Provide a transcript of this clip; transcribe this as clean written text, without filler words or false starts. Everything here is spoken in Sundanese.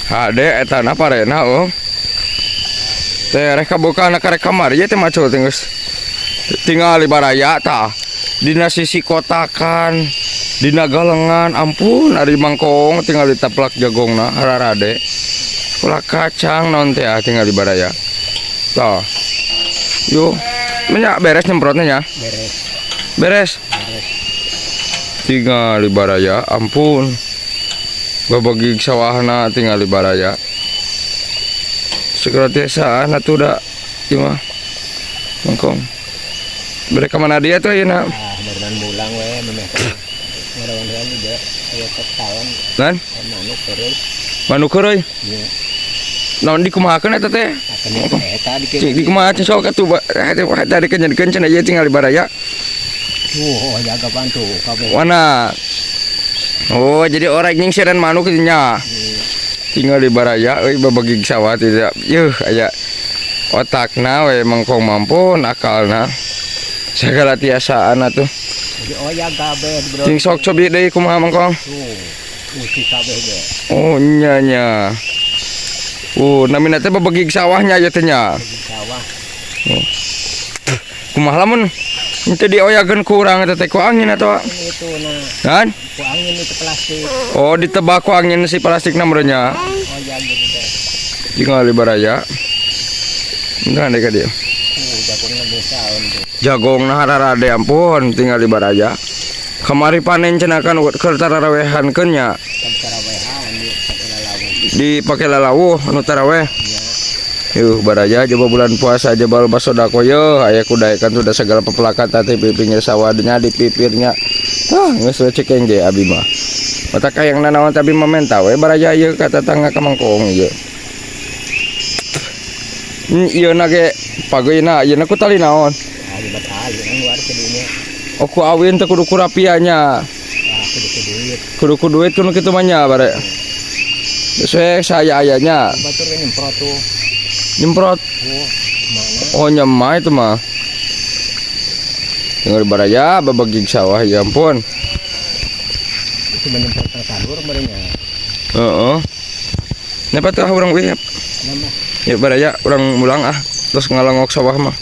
Hade eta na parena, oh. Teh rek kabuka na karek kamari teh macul teh geus. Tingali, baraya, tah. Dina sisi kotakan, dina galengan, ampun ari mangkong tinggal ditaplak jagongna hararade. Ulah kacang naon teh ah tinggal di baraya. Tah. Yo, nya beres nyemprotnya nya. Beres. Beres. Beres. Tinggal di baraya, ampun. Babagi sawahna tinggal di baraya. Segera tiasa atuh da ieu mah. Mangkong. Mereka mana dia tuh ayeuna? Ah, berenang mulang we memeh teh. Ngarawan juga aya tahun. Lan, manuk terus. Manuk heureuy. Iya. Naon dikumahakeun eta teh? Akan eta di Cik dikumaha sok atuh tadi kenyeun cenah ieu tinggal di baraya. Tuh, oh jaga bantu kabeh. Mana? Oh, jadi orang nyingsiran manuk nya. Tinggal di baraya euy babagi sawah tidak. Yuh, aya otakna we mangkong mampun akalna. Segala tiasaan atuh. Jadi oh ya kabeh, bro. Cing sok cobi deui kumaha, mangkong? Tuh. Usi kabeh ge. Oh, nya nya. Oh, namina teh babagi sawahnya ya teh nya. Di sawah. Kumaha lamun teu dioyakeun ku urang eta teh ku angin atau Itu nah, kan? Ku angin itu plastik. Oh, ditebak ku angin si plastikna meureun nya. Oh ya gitu teh. Tinggal di baraya. Enggak deh ka dieu. Tuh, jagongna geus tuh. Jagong nah hararade, ampun tinggal di baraya. Kamari panen cenah kan keur tarawehankeun nya. Kan tarawehan di lalawuh. Dipake lalawuh anu taraweh. Iya. Yuh, baraya, coba bulan puasa aja baru sodako yo aya kudaekan sudah segala pepelakan tadi pinggir sawahnya di pipirnya. Ah, geus we cekeng ge abi mah. Otak hayang nanaon tapi mah menta we, baraya, ieu ka tetangga ka mangkong ieu. Ieu na ge pageuna ieu na ku tali naon? Ah, di tali nang luar ke dunia. Oh, ku awin teh kudu ku rapianya. Ah, kudu ku duit. Kudu ku duit kudu kitu mah nya, bare. Geus we saya ayanya. Batur kan nyemprot tuh. Nyemprot. Oh, mana? Oh, nyemah itu mah. Tinggal di baraya babagi sawah, ya ampun. Itu menyemprot ke salur merenya. Heeh. Napa tuh urang wih. Nama Ya baraya, urang mulang ah. Terus ngalangok sawah mah.